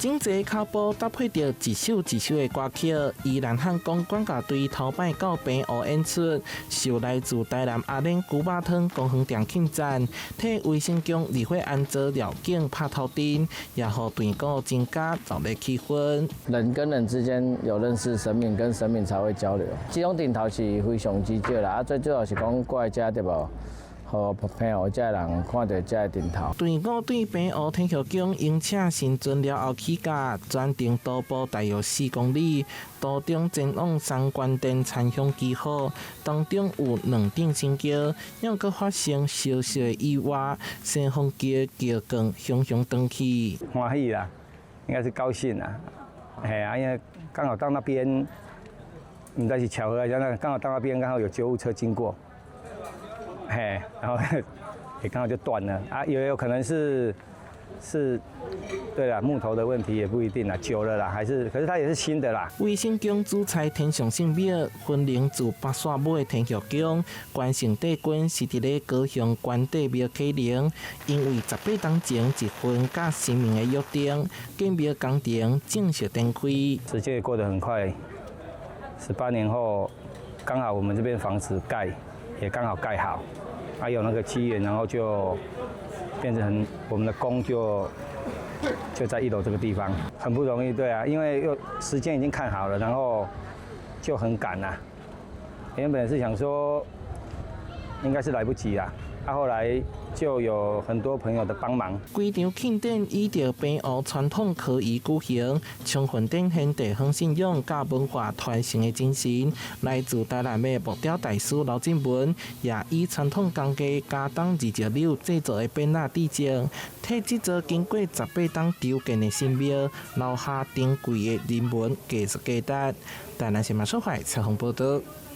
整齊跤步搭配著一首一首的歌曲，宜蘭漢光管樂隊頭擺到平湖演出，受來自台南阿蓮牛肉湯公園店慶讚，替衛生宮二歲安祖廖景拍頭燈，也予隊伍增加熱鬧氣氛。人跟人之間有認識，神明跟神明才會交流。這種陣頭是非常之少啦，啊，最主要是講過來遮對無？予平湖遮人看著遮個陣頭。隊伍對平湖天后宮迎請神尊了後起駕，全程徒步大約4公里，途中前往三官殿參香祈福，當中有兩頂神轎，猶閣發生小小的意外，西方轎轎扛雄雄斷去。歡喜啦，應該是高興啦，嘿啊，因為剛好到那邊，毋知是巧合還是怎，剛好到那邊剛好有救護車經過。嘿，然後也剛好就斷了啊，也有可能是，對啦，木頭的問題也不一定啦，久了啦，還是，可是它也是新的啦。衛生宮主祭天上聖廟，分靈自北線尾天后宮，關聖帝君是佇咧高雄關帝廟啟靈，因為18冬前一份佮神明的約定，建廟工程正式展開。時間也過得很快，18年後，剛好我們這邊房子蓋，也剛好蓋好。還有那個機緣，然後就變成我們的宮就在一樓這個地方，很不容易，對啊，因為又時間已經看好了，然後就很趕啦。原本是想說應該是來不及啦，啊，後來就有很多朋友的幫忙。規場慶典以著平湖傳統科儀舉行，充分展現地方信仰佮文化傳承的精神。來自台南的木雕大師劉進文，也以傳統工藝加東二石柳製作的扁仔致贈，替這座經過18冬籌建的神廟留下珍貴的人文藝術價值。台南新聞小懷採訪報道。